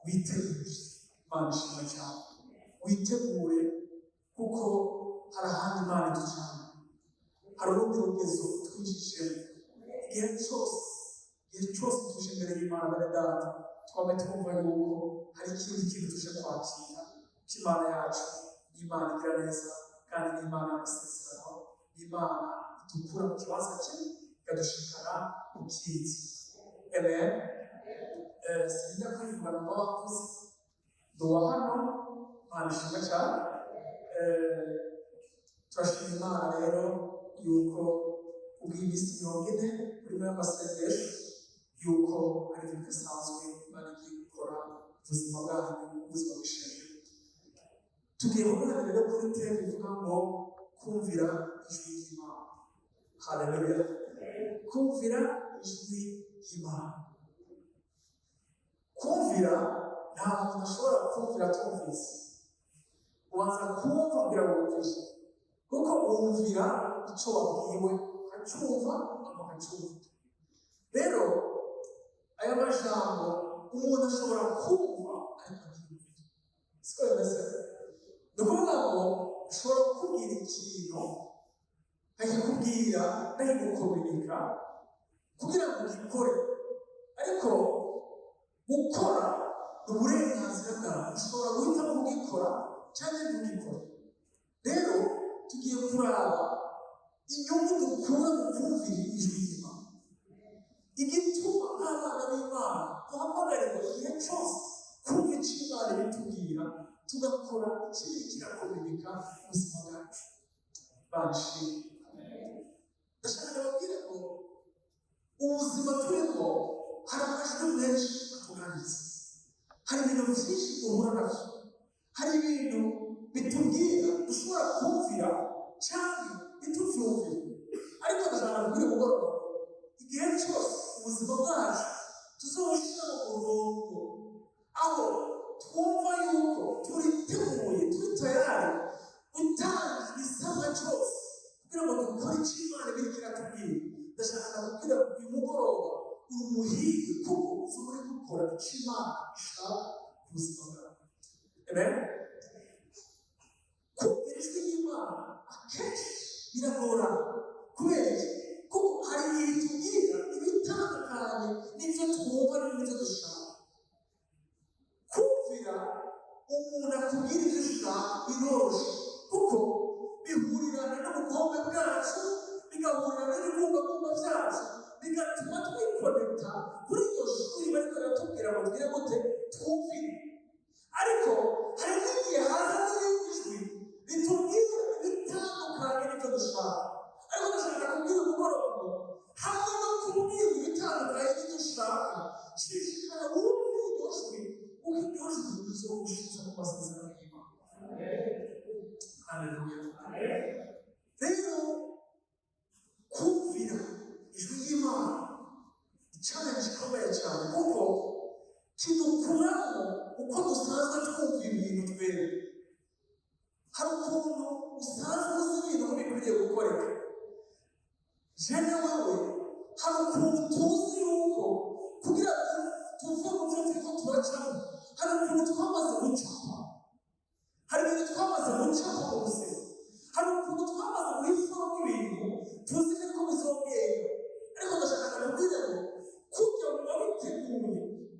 Witegure. Imana ishimwe cyane. Witegure, kuko hari ahandi Imana iducana, hari urundi rugezo twinjijemo. Igihe cyose, igihe cyose tuje imbere y'Imana, bene Data, twame twumva yuko hari ikindi kintu tuje kwakira cy'Imana yacu. Ni Imana igira neza, kandi ni Imana y'amasezerano, ni Imana idukura mu kibanza kimwe ikadushikana mu kindi. Amen. Sinjya kwivuga ngo bavuze duwa hano. Imana ishimwe cyane. Turashima Imana rero yuko ubw'iminsi 40 urimo y'amasengesho, yuko ari ibintu bidasanzwe Imana igiye gukora ubuzima bwanyu, ubuzima bw'ishengero. Tugiye kuganira rero kuri thème ivuga ngo kumvira ijwi ry'Imana. Haleluya! Kumvira ijwi ry'Imana. Kumvira, nta muntu ashobora kumvira atumvise. Ubanza kumva kugira ngo wumvire, kuko wumvira icyo wabwiwe, ukacyumva, ukacyumva. Rero aya majambo, umuntu ashobora kumva ariko ntiyumvire. Siko bimeze? Ni ukuvuga ngo ushobora kukubwira ikintu, nkakikubwira, nkakigukominika kugira ngo ugikore, ariko gukora ni uburenganzira bwawe. Ushobora guhitamo kugikora cyangwa ntugikore. Rero tugiye kuraba inyungu dukura mu kumvira ijwi ry'Imana, igituma nk'abana b'Imana duhamagarirwa igihe cyose kumva icyo Imana ibitubwira, tugakora ikindi kirakominika mu buzima bwacu. Banshimwe. Ndashaka ndababwire ngo ubuzima turimo, hari amajwi menshi atuganiriza, hari ibintu byinshi duhura nabyo, hari ibintu bitubwira dushobora kumvira cyangwa ntitubyumvire. Ariko ndashaka kubwira umugoroba, igihe cyose ubuzima bwacu tuzawushyira mu murongo aho twumva yuko turiteguye, turi tayari gutanga igisabwa cyose kugira ngo dukore icyo Imana ibiri iratubwira, ndashaka kubwira uyu mugoroba, uri umuhirwe, kuko uzi uri gukora icyo Imana ishaka ku buzima bwawe. Amen. Kumvira ijwi ry'Imana akenshi biragorana. Kubera iki? Kuko hari igihe itubwira ibitandukanye n'ibyo twumva n'ibyo dushaka. Kumvira umuntu akubwira ibyo ushaka biroroshye, kuko bihurirana n'ubukombe bwacu, bigahurirana n'ibigumbagumba byacu, bigatuma twikonekita kuri iryo shuri bariko baratubwira ngo tugire gute? Twumvire. Ariko hari n'igihe haza n'irindi jwi ritubwira ibitandukanye n'ibyo dushaka. Ariko ndashaka kubwira umugoroba ngo hamwe no kubwira ibitandukanye n'ibyo ushaka, shishikara wumve iryo jwi, kuko iryo jwi rizogushitsa mu masezerano y'Imana. Haleluya! Rero kumvira ijwi ry'Imana, challenge ikomeye cyane, kuko kidukuramo uko dusanzwe twumva ibintu. Twebwe hari ukuntu usanzwe uzi ibintu ko bikwiriye gukoreka. Jene wewe, hari ukuntu tuzi yuko kugira tuve mu byo turiko turacamo, hari ukuntu twamaze gucapa, hari ibintu twamaze gucapa mu buzima, hari ukuntu twamaze guhitamo ibintu tuzi ko bizogenda. Ariko ndashaka kubwira ngo kujya mu wabiteguye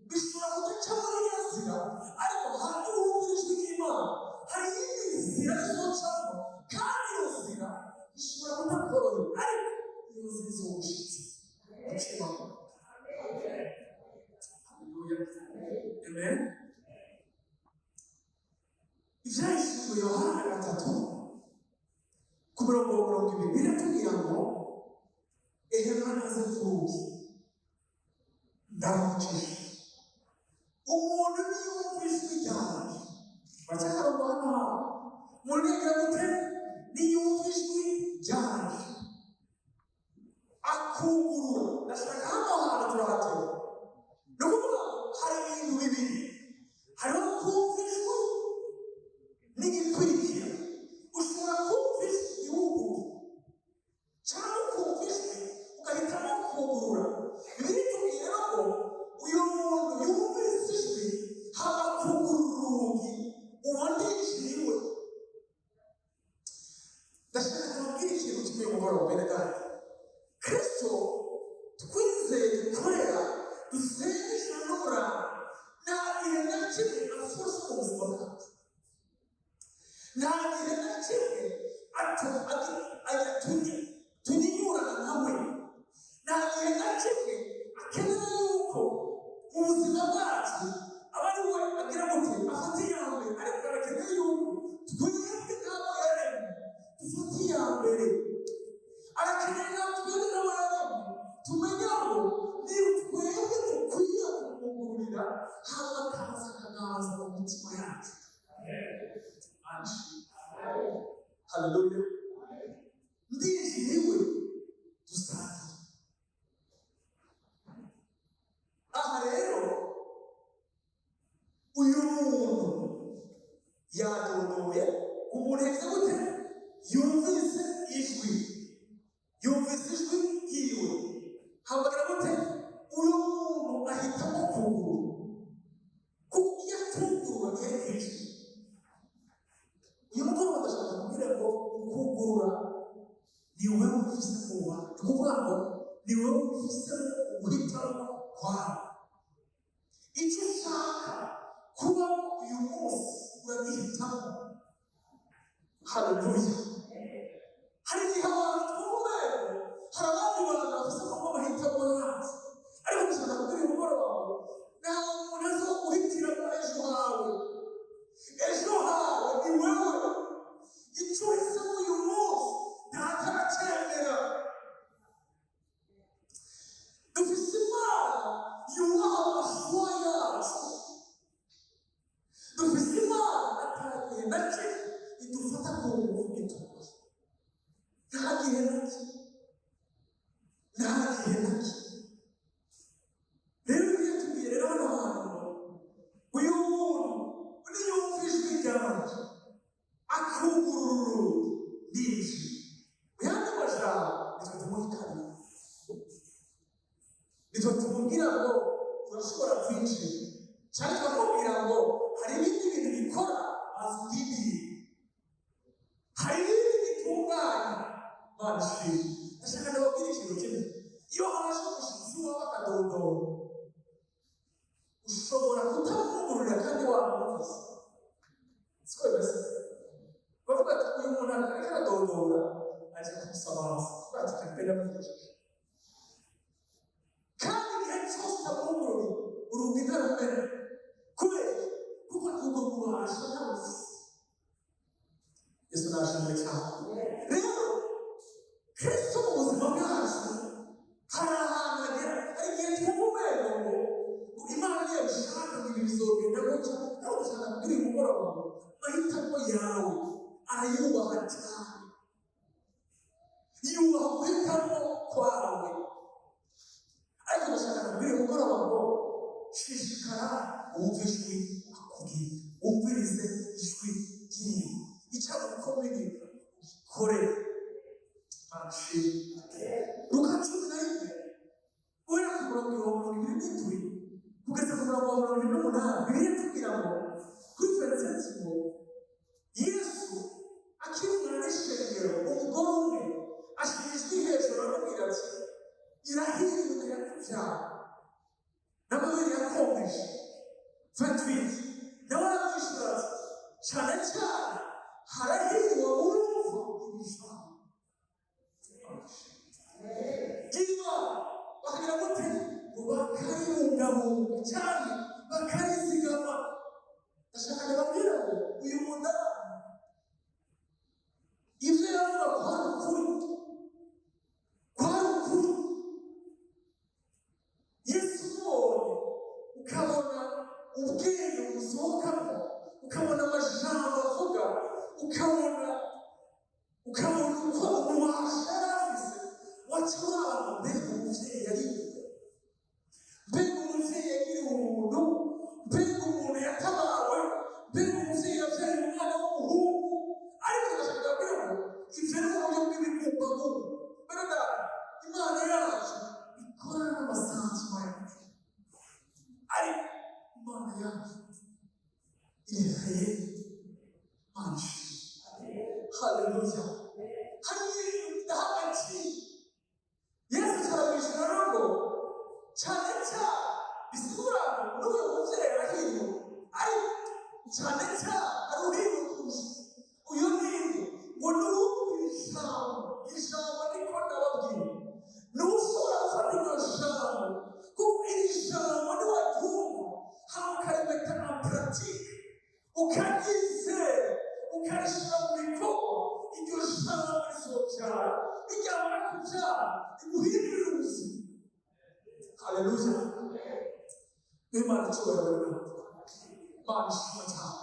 bishobora kudaca muri iyo nzira, ariko hari wumvira ijwi ry'Imana, hari iyindi nzira izocamo, kandi iyo nzira ishobora kutakorohera, ariko iyo nzira izogushitsa gucibamo. Haleluya, amen. Ivyahishuriwe Yohana 3 ku murongo wa 20 biratubwira ngo: "Ehe, mpagaze ku rugi ndarucisha, umuntu niyumva ijwi ryanje." Baracyakarongo hano hantu. Umuntu niyagira gute? Niyumva ijwi ryanje akugurura. Ndashaka hano hantu turahatera. Ni ukuvuga ngo hari ibintu bibiri: hariho kumva ijwi n'igikurikira. Ushobora kumva ijwi ntiwugurure, cyangwa ukumva ijwi ugahitamo kugurura. Bibiliya itubwira ngo uyu muntu yumvise ijwi hama mugoroba, bene data, Kristo twizeye, dukorera, dusenga ijoro n'umurango, nta gihe na kimwe aforsa mu buzima bwacu, nta gihe na kimwe tunyinyurana nawe, nta gihe na kimwe akenera yuko mu buzima bwacu aba ari we agira gute, afata iya mbere. Ariko arakeneye yuko twebwe nk'abo yaremye dufata iya mbere. Arakeneye na twebwe nk'abo yaremye tumenya ngo ni twebwe dukwiye kumwugururira, hama akaza akaganza mu mitima yacu. Haleluya! Ndizihirwe, dusangire. Aha rero uyu muntu yadodoye. Umuntu yagize gute? Yumvise ijwi, yumvise ijwi ryiwe, hamagara gute? Uyu muntu ahitamo kugurura, kuko iyo atugurura ntiyari kwinjira. Uyu mugoroba ndashaka kubwira ngo ukugurura ni wowe ubifise kuba, ni ukuvuga ngo ni wowe ubifisemo uguhitamo kwawe. Icyo ushaka kubamo uyu munsi uragihitamo. Haleluya! Hari igihe abantu twumva umengo hari abandi bantu bafise amahitamo amahitamo yacu, ariko ndashaka kubwira uyu mugoroba ngo nta muntu azoguhitiramo ejo hawe. Ejo hawe ni wewe. Icyo uhisemo uyu munsi ntataracyemera. Dufise Imana yubaha ama choix yacu. Dufise Imana atagihe na kimwe idufata ku ngufu itubuza. Nta gihe na kimwe, nta gihe na kimwe. Rero Bibiliya tubwiye rero hano hantu ngo uyu muntu niyumva ijwi ryanje akugurura urugi, ndinjiye. Mu yandi majambo, nitwe tumuha ikaribu, nitwe tumubwira ngo urashobora kwinjira, cyangwa tukamubwira ngo hari ibindi bintu bikora, banza urindiriye, hari ibindi bitunganya. Mana ishimwe! Ndashaka ndababwira ikintu kimwe: iyo haje umushyitsi wawe akadodora, ushobora kutamwugururira kandi wamwumvise. Siko bimeze? Bavuga ati uyu muntu ariko aradodora, aje kumusamaza, ati karipe ndamwigishije. Kandi igihe cyose utamwugururiye urugi, ntarumena. Kubera kuko ubwo bubasha ntabufise. Yesu nashimwe cyane. Rero Kristo mu buzima bwacu hari ahantu hagera, hari igihe twumva umengo ngo Imana niyo bishaka ngo ibi bizogenda gutya. Ariko ndashaka kubwira uyu mugoroba ngo amahitamo yawe arayubaha cyane, yubaha guhitamo kwawe. Ariko ndashaka kubwira uyu mugoroba ngo shishikara wumve ijwi akubwira, wumvirize ijwi ryiwe, icyo agukominika ugikore. Ashimwe. Luka 11, guhera ku murongo wa 27 kugeza ku murongo wa 28, Bibiliya itubwira ngo kuri 27 ngo Yesu akivugana n'ishengero, umugore umwe ashyira ijwi hejuru aramubwira ati: "Irahiriwe inda yakubyara n'amabere yakonkeje." 28, nawe aramwishyura ati: "Cyane cyane harahiriwe abumva ijambo ry'Imana, bakagira gute ngo bakaribungabunga cyane, bakarizigama." Ndashaka ndababwira ngo uyu mudamu ibyo yavuga kwari ukuri, kwari ukuri. Yesu umubonye, ukabona ubwenge busohokamo, ukabona amajambo avuga, ukabona uko ububasha yari afise, waca uraba mbega umuvyeyi yariye, mbega umuvyeyi yagiriwe ubuntu, mbega umuntu yatabawe, mbega umuvyeyi yavyaye umwana w'umuhungu. Ariko ndashaka kubwira ngo ivyo ni mu buryo bw'ibigumbagumba. Bene data, Imana yacu ikorana n'ama sentiments yacu, ariko Imana yacu iri réelle. Mana ishimwe! Haleluya! Hari ibintu bidaha agaciro. Iryo jambo rizobyara, niryamara kubyara riguhindurira ubuzima. Haleluya! Imana icyubahiro, Imana ishimwe cyane.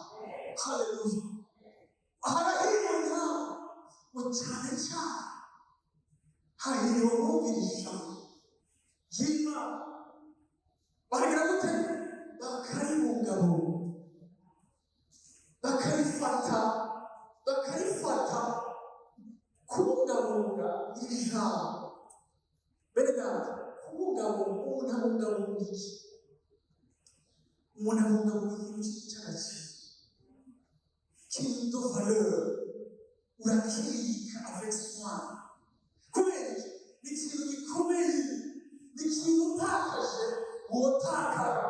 Haleluya! Harahiriwe nawe ngo cyane cyane hahiriwe abumvira ijambo ry'Imana, bakagira gute? Bakaribungabunga, bakarifata, bakarifata. Kubungabunga iri jambo, bene data, kubungabunga, umuntu abungabunga iki? Umuntu abungabunga ikintu cy'agaciro, ikintu de valeur, urakibika avec soin. Kubera iki? Ni ikintu gikomeye, ni ikintu utakaje wotakara,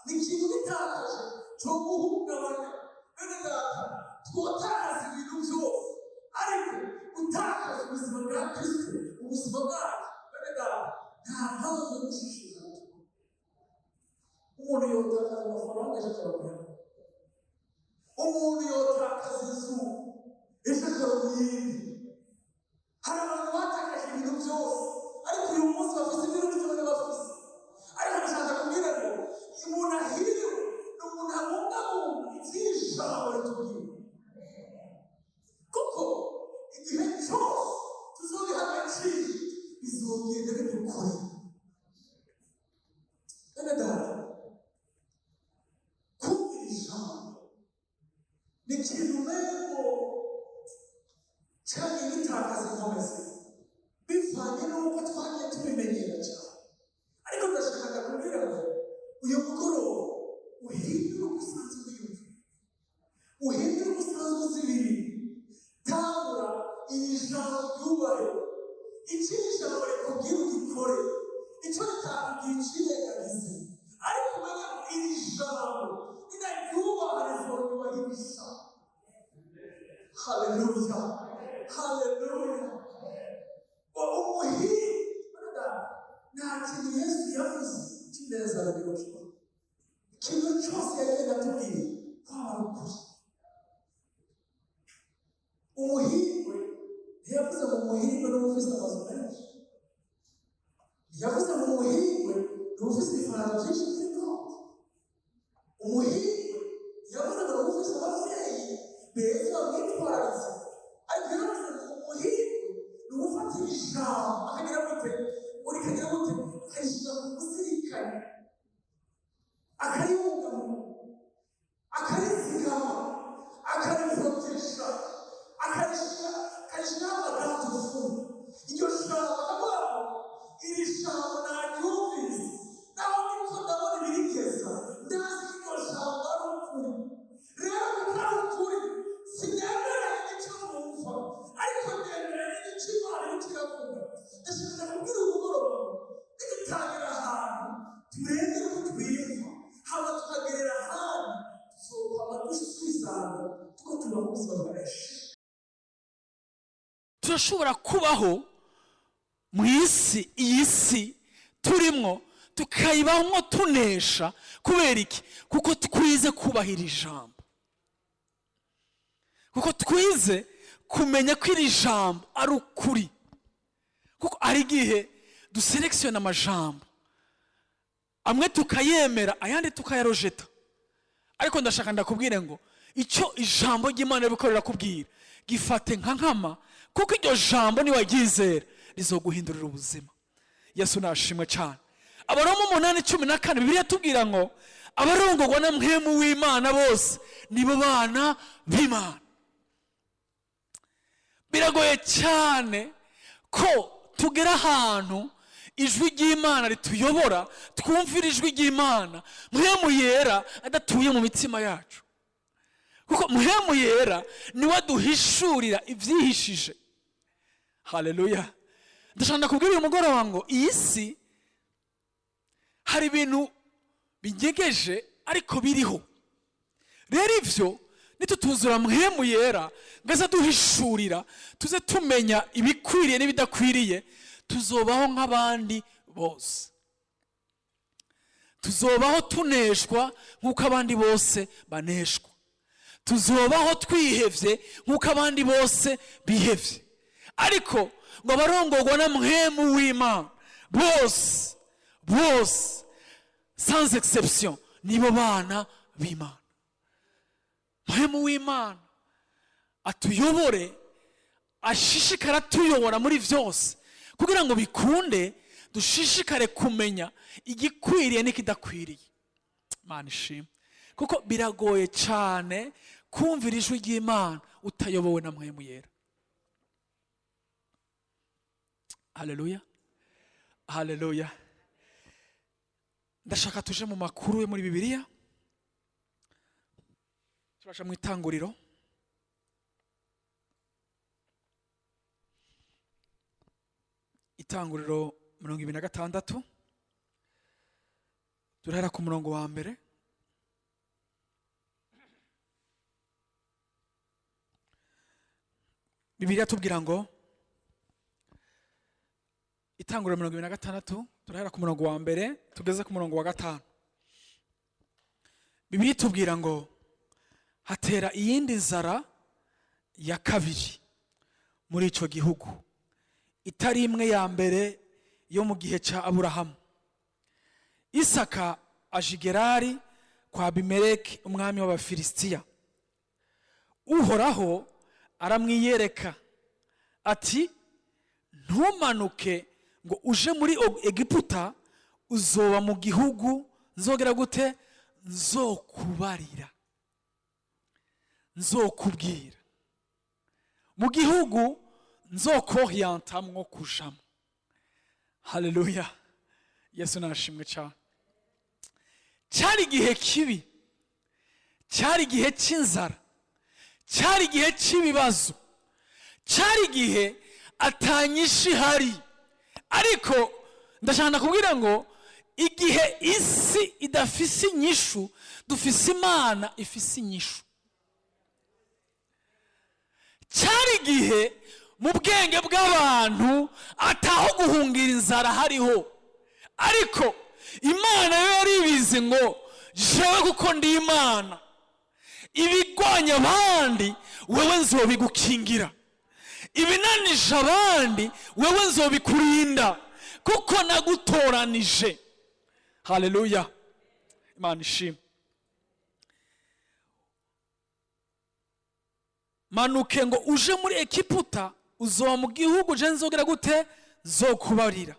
ni ikintu gitakaje cyo guhungabanya. Bene data, twotakaza ibintu byose, ariko gutakaza ubuzima bwa Kristo, ubuzima bwacu, bene data, nta mpamvu yo gushishikara. Umuntu yotakaza amafaranga, ejo akabagura. Umuntu yotakaza inzu, ejo akabona iyindi. Hari abantu batakaje ibintu byose, ariko uyu munsi bafise ibintu byose bafise. Ariko ndashaka kubwira ngo umuntu ahiriwe ni umuntu abungabunga iby'ijambo ritubwira, kuko igihe cyose tuzobiha agaciro bizogenda bidukorera. Bene data, kumvira ijambo ni ikintu umengo cyagiye gitakaza inkomezi bivanye n'uko twagiye tubimenyera cyane. Ariko ndashaka kubwira ngo uyu mugoroba uhindure uko usanzwe wiyumva, uhindure uko usanzwe uzi ibintu. Tangura iri jambo ryubahe. Icyo iri jambo rikubwira ugikore, icyo ritakubwira ucirengagize, ariko umenye ngo iri jambo ninaryubaha rizonyubahisha. Haleluya, haleluya! Umuhire, nta kintu Yesu yavuze cy'inezero kibaho. Ikintu cyose yagenda atubwiye kwaba ari ukuri. Umuhirwe ntiyavuze ngo umuhirwe n'uba ufise amazu menshi, ntiyavuze ngo umuhirwe n'uba ufise ibifaranga byinshi kuri konti. Umuhirwe ntiyavuze ngo n'uba ufise ababyeyi beza bamwitwararitse, ariko yaravuze ngo umuhirwe ni uwufatira ijambo akagira gute? Ngo rikagira gute? Akarishyira ku muzirikanye, akaribungabunga, akarizigama, akariproteja, akarishyiraho amagarde-fous. Iryo jambo akavuga ngo iri jambo naryumvise, naho ndiko ndabona ibirigeza, ndazi ko iryo jambo ari ukuri. Rero kuko ari ukuri, sinemera icyo numva, ariko nemera n'icyo Imana iriko iravuga. Ndashaka kubwira umugoroba, nidutangira ahantu turengere uko twiyumva, hama tukagerera ahandi, tuzokwama twisanga tuko tuba mu buzima bwa benshi. Turashobora kubaho mu isi, iyi si turimwo, tukayibamwo tunesha. Kubera iki? Kuko twize kubahira ijambo, kuko twize kumenya ko iri jambo ari ukuri. Kuko hari igihe duselekisiyona amajambo amwe tukayemera, ayandi tukayarojeta. Ariko ndashaka ndakubwire ngo icyo ijambo ry'Imana riko rirakubwira gifate nka nkama, kuko iryo jambo niwaryizera rizoguhindurira ubuzima. Yesu nashimwe cyane. Abaroma 8:14, Bibiliya tubwira ngo abarongorwa na Mpwemu w'Imana bose nibo bana b'Imana. Biragoye cyane ko tugera ahantu ijwi ry'Imana rituyobora, twumvira ijwi ry'Imana, Mpwemu Yera adatuye mu mitima yacu, kuko Mpwemu Yera niwe aduhishurira ibyihishije. Haleluya! Ndashaka kubwira uyu mugoroba ngo iyi si hari ibintu binyegeje, ariko biriho. Rero ivyo nitutuzura Mpwemu Yera ngo aze duhishurira, tuze tumenya ibikwiriye n'ibidakwiriye, tuzobaho nk'abandi bose, tuzobaho tuneshwa nk'uko abandi bose baneshwa. Tuzobaho twihevye nk'uko abandi bose bihevye. Ariko ngo abarongorwa na Mpwemu w'Imana bose bose, sans exception, nibo bana b'Imana. Mpwemu w'Imana atuyobore, ashishikara atuyobora muri byose, kugira ngo bikunde dushishikare kumenya igikwiriye n'ikidakwiriye. Imana ishimwe, kuko biragoye cyane kumvira ijwi ry'Imana utayobowe na Mpwemu Yera. Haleluya, haleluya! Ndashaka tuje mu makuru yo muri Bibiliya. Turaja mu Itanguriro, Itanguriro 26, turahera ku murongo wa mbere. Bibiliya tubwira ngo, Itanguriro 26, turahera ku murongo wa mbere tugeze ku murongo wa gatanu. Bibiliya itubwira ngo hatera iyindi nzara ya kabiri muri icyo gihugu, itari imwe ya mbere yo mu gihe cya Aburahamu. Isaka aja i Gerari kwa Abimeleki, umwami w'Abafilisitiya. Uhoraho aramwiyereka ati: "Ntumanuke ngo uje muri Egiputa, uzoba mu gihugu nzogera gute? Nzokubarira, nzokubwira, mu gihugu nzokohiyantamwo kujamo." Haleluya, Yesu nashimwe cyane. Cyari igihe kibi, cyari igihe cy'inzara, cyari igihe cy'ibibazo, cyari igihe atanyishu ihari. Ariko ndashaka kubwira ngo igihe isi idafise inyishu, dufise Imana ifise inyishu. Cyari igihe mu bwenge bw'abantu ataho guhungira inzara hariho, ariko Imana yo yari ibizi ngo: "Jewe kuko ndi Imana, ibigwanya abandi wewe nzobigukingira, ibinanije abandi wewe nzobikurinda, kuko nagutoranije." Haleluya, Imana ishimwe. "Manuke ngo uje muri Egiputa, uzoba mu gihugu je nzogera gute? Nzokubarira.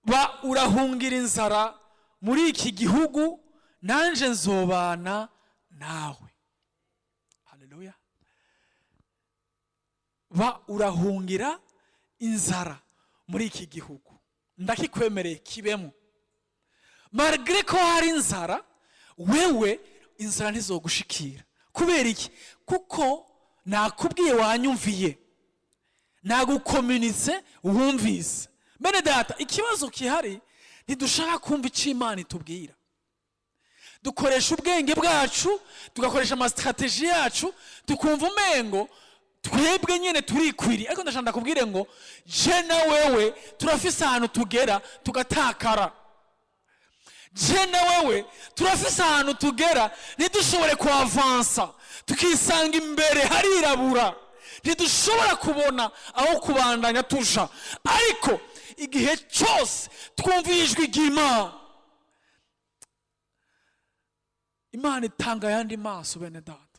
Ba urahungira inzara muri iki gihugu, nanje nzobana nawe." Haleluya! Ba urahungira inzara muri iki gihugu, ndakikwemereye kibemo. Malgré ko hari inzara, wewe inzara ntizogushikira. Kubera iki? Kuko nakubwiye, wanyumviye, nagukominitse, wumvise. Bene data, ikibazo gihari, ntidushaka kumva icyo Imana itubwira. Dukoresha ubwenge bwacu, tugakoresha ama stratégies yacu, tukumva umengo twebwe nyine turikwiriye. Ariko ndashaka ndakubwire ngo je na wewe turafise ahantu tugera tugatakara. Je na wewe turafise ahantu tugera ntidushobore kuavansa, tukisanga imbere harirabura, ntidushobora kubona aho kubandanya tuja. Ariko igihe cyose twumviye ijwi ry'Imana, Imana itanga ayandi maso. Bene data,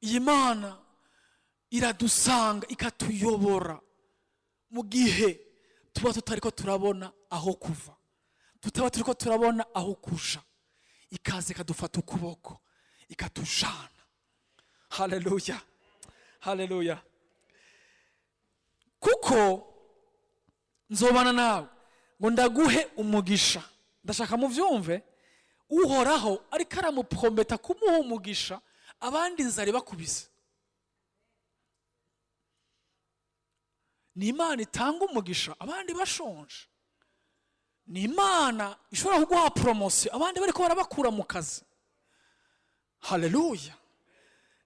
iyi Mana iradusanga, ikatuyobora mu gihe tuba tutariko turabona aho kuva, tutaba turiko turabona aho kuja, ikaza ikadufata ukuboko, ikatujana. Haleluya, haleluya! "Kuko nzobana nawe ngo ndaguhe umugisha." Ndashaka muvyumve, Uhoraho ariko aramuprometa kumuha umugisha, abandi inzara ibakubise. Ni Imana itanga umugisha abandi bashonje, ni Imana ishobora kuguha promotion abandi bariko barabakura mu kazi. Haleluya!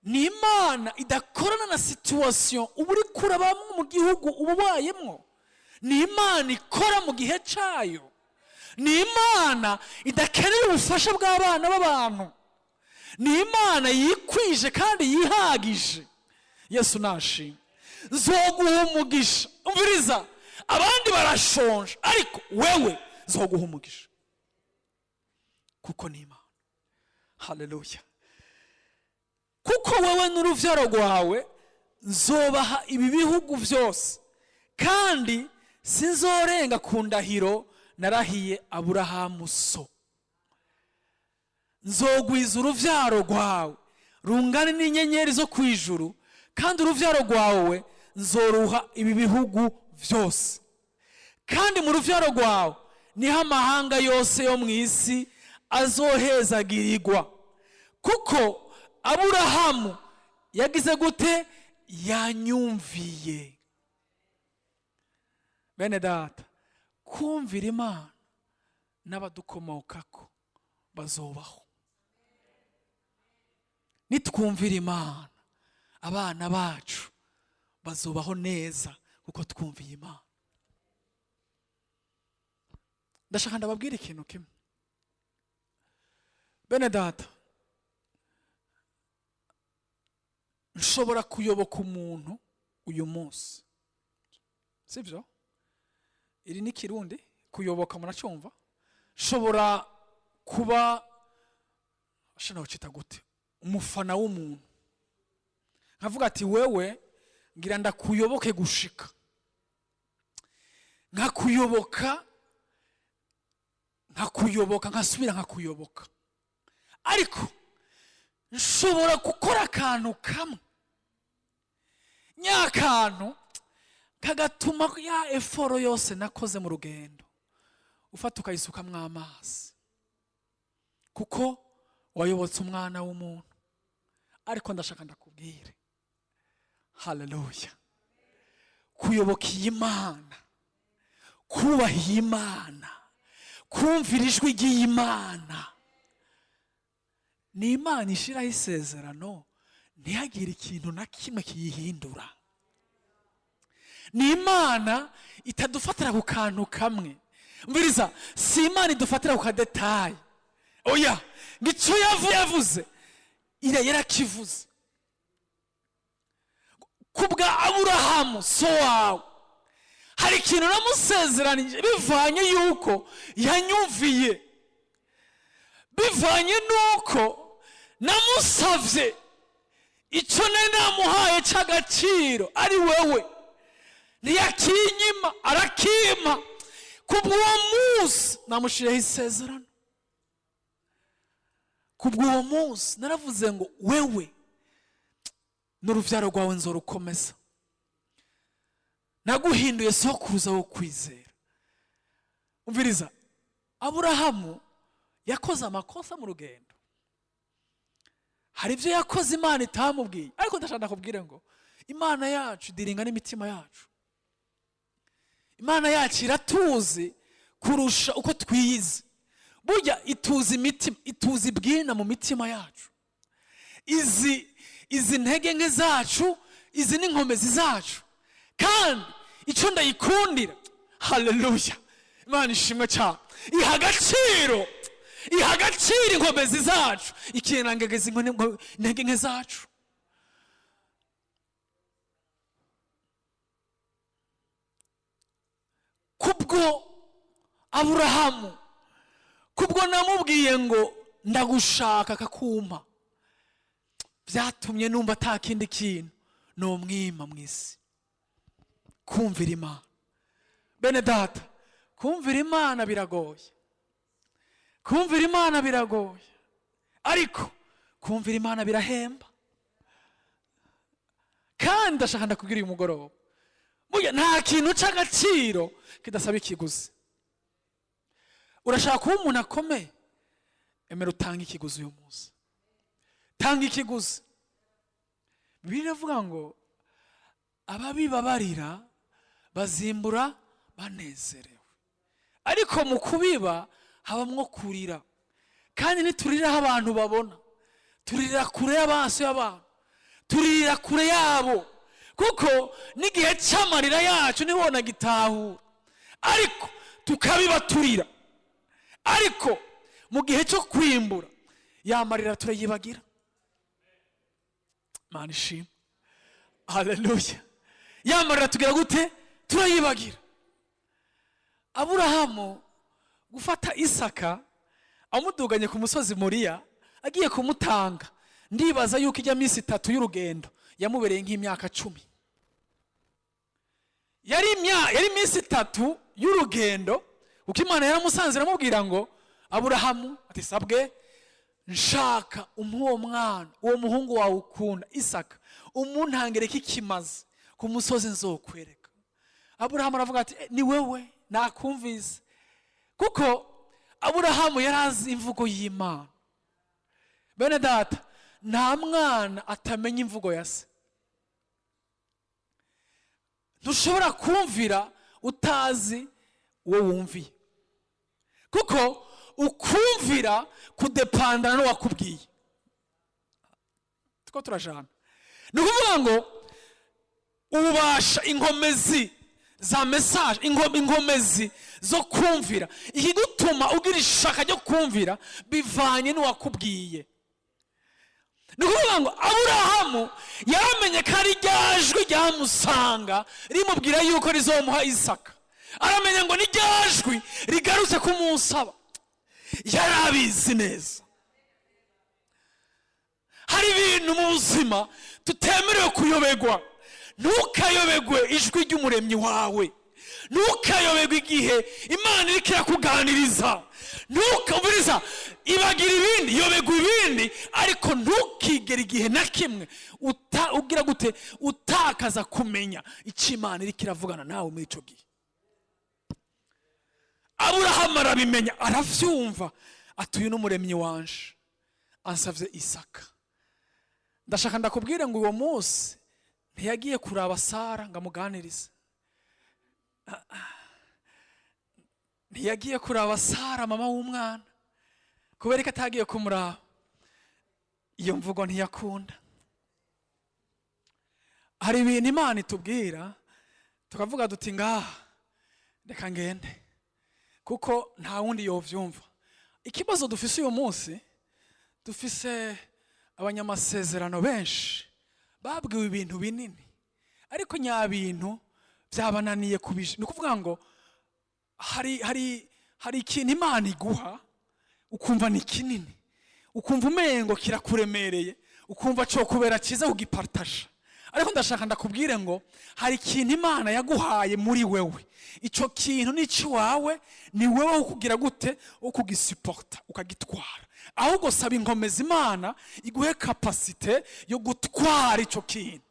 Ni Imana idakorana na situation uba uri kurabamwo mu gihugu uba ubayemwo. Ni Imana ikora mu gihe cyayo, ni Imana idakeneye ubufasha bw'abana b'abantu. Ni Imana yikwije kandi yihagije. Yesu nashimwe. Nzoguha umugisha. Umviriza, abandi barashonje, ariko wewe nzoguha umugisha kuko ni Imana. Haleluya! Kuko wowe n'urubyaro rwawe nzobaha ibi bihugu byose, kandi sinzorenga ku ndahiro narahiye Aburahamu so. Nzogwiza urubyaro rwawe rungane n'inyenyeri zo ku ijuru, kandi urubyaro rwawe nzoruha ibi bihugu byose, kandi mu rubyaro rwawe niho amahanga yose yo mu isi azohezagirirwa, kuko Aburahamu yagize gute? Yanyumviye. Bene data, kumvira Imana, n'abadukomokako bazobaho. Nitwumvira Imana, abana bacu bazubaho neza kuko twumviye Imana. Ndashaka ndababwira ikintu kimwe, bene data. Nshobora kuyoboka umuntu uyu munsi, sibyo? Iri ni Kirundi, kuyoboka muracyumva. Nshobora kuba, shana ucita gute, umufana w'umuntu, nkavuga ati: "Wewe ngira ndakuyoboke gushika nkakuyoboka, nkakuyoboka, nkasubira nkakuyoboka." Ariko nshobora gukora akantu kamwe nyakantu kagatuma ya effort yose nakoze mu rugendo ufata ukayisukamwo amazi, kuko wayobotse umwana w'umuntu. Ariko ndashaka ndakubwire, haleluya, kuyoboka iyi Mana, kubaha iyi Mana, kumvira ijwi ry'iyi Mana, ni Imana ishyiraho isezerano ntihagire ikintu na kimwe kiyihindura. Ni Imana itadufatira ku kantu kamwe. Mviriza, si Imana idufatira ku ka détail. Oya, ngo icyo yavuze iriya yarakivuze. Ku bwa Aburahamu so wawe hari ikintu namusezeranije, bivanye yuko yanyumviye, bivanye nuko namusavye icyo nari namuhaye cy'agaciro ari wewe, ntiyakinyima, arakimpa. Kubw'uwo munsi namushyiriyeho isezerano. Kubw'uwo munsi naravuze ngo: "Wewe n'urubyaro rwawe nzorukomeza, naguhinduye sokuruza wo kwizera." Umviriza, Aburahamu yakoze amakosa mu rugendo. Hari ibyo yakoze Imana itamubwiye, ariko ndashaka kubwira ngo Imana yacu idiringa n'imitima yacu. Imana yacu iratuzi kurusha uko twiyizi. Burya ituzi imitima, ituzi ibwina mu mitima yacu, izi ntege nke zacu, izi n'inkomezi zacu. Kandi icyo ndayikundira, haleluya, Imana ishimwe cyane, iha agaciro inkomezi zacu, ikirengagiza intege nke zacu. Kubwo Aburahamu, kubwo namubwiye ngo ndagushaka akakumpa, byatumye numva ata kindi kintu nomwima mu isi. Kumvira Imana, bene data, kumvira Imana biragoye, kumvira Imana biragoye, ariko kumvira Imana birahemba. Kandi ndashaka ndakubwira uyu mugoroba, burya nta kintu cy'agaciro kidasaba ikiguzi. Urashaka kuba umuntu akomeye? Emera utange ikiguzi uyu munsi, tanga ikiguzi. Bibiliya iravuga ngo ababibabarira bazimbura banezerewe, ariko mu kubiba habamwo kurira. Kandi ntiturira aho abantu babona, turirira kure y'amaso y'abantu, turirira kure yabo, kuko n'igihe cy'amarira yacu ntibona gitahura, ariko tukabiba turira. Ariko mu gihe cyo kwimbura, Yamarira turayibagira. Mana ishimwe, haleluya. Yamarira tugira gute? Turayibagira. Aburahamu gufata Isaka amuduganye ku musozi Moriya agiye kumutanga, ndibaza yuko ijya minsi 3 y'urugendo yamubereye nk'imyaka 10. Yari iminsi 3 y'urugendo, kuko Imana yaramusanze iramubwira ngo: "Aburahamu," ati: "Sabwe, nshaka umuhe uwo mwana, uwo muhungu wawe ukunda Isaka, umuntangire k'ikimazi ku musozi nzokwereka." Aburahamu aravuga ati: "Ni wewe, nakumvise." Kuko Aburahamu yari azi imvugo y'Imana. Bene data, nta mwana atamenya imvugo ya se. Ntushobora kumvira utazi uwo wumviye, kuko ukumvira kudepandana n'uwakubwiye. Tuko turajana? Ni ukuvuga ngo ububasha, inkomezi za message, inkomezi zo kumvira, ikigutuma ugira ishaka ryo kumvira bivanye n'uwakubwiye. Ni ukuvuga ngo Aburahamu yaramenye ko ari rya jwi ryamusanga rimubwira yuko rizomuha Isaka. Aramenya ngo ni rya jwi rigarutse kumusaba. Yari abizi neza. Hari ibintu mu buzima tutemerewe kuyobegwa. Ntukayobegwe ijwi ry'umuremyi wawe, ntukayobegwe igihe Imana iriko irakuganiriza. Ntukaburiza, ibagira ibindi, yobegwa ibindi, ariko ntukigere igihe na kimwe ugira gute? Utakaza kumenya icyo Imana iriko iravugana nawe muri ico gihe. Aburahamu arabimenya, aravyumva, ati: "Uyu n'umuremyi wanje ansavye Isaka." Ndashaka ndakubwire ngo uwo munsi ntiyagiye kuraba Sara ngo amuganirize. Ntiyagiye kuraba Sara, mama w'umwana. Kubera ko atagiye kumuraba, iyo mvugo ntiyakunda. Hari ibintu Imana itubwira tukavuga duti: "Ngaha reka ngende, kuko nta wundi yovyumva." Ikibazo dufise uyu munsi, dufise abanyamasezerano benshi babwiwe ibintu binini, ariko nyabintu byabananiye kubije. Ni ukuvuga ngo hari ikintu Imana iguha ukumva ni kinini, ukumva umengo kirakuremereye, ukumva cyo kubera cyiza kugipartasha. Ariko ndashaka ndakubwire ngo hari ikintu Imana yaguhaye muri wewe. Icyo kintu ni icy'iwawe, ni wewe wo kugira gute? Wo kugisupporta, ukagitwara. Ahubwo saba inkomezi Imana iguhe capacité yo gutwara icyo kintu.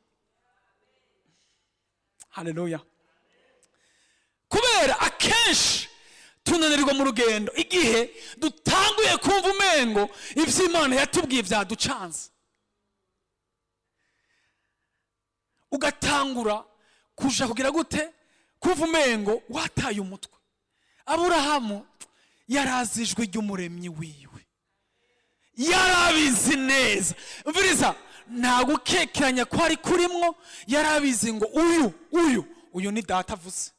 Haleluya. Kubera akenshi tunanirwa mu rugendo igihe dutanguye kumva umengo ibyo Imana yatubwiye byaducanze, ugatangura kuja kugira gute? Kumva umengo wataye umutwe. Aburahamu yarazi ijwi ry'umuremyi wiwe, yarabizi neza. Mviriza, nta gukekeranya ko ari kurimwo. Yarabizi ngo uyu ni data avuze.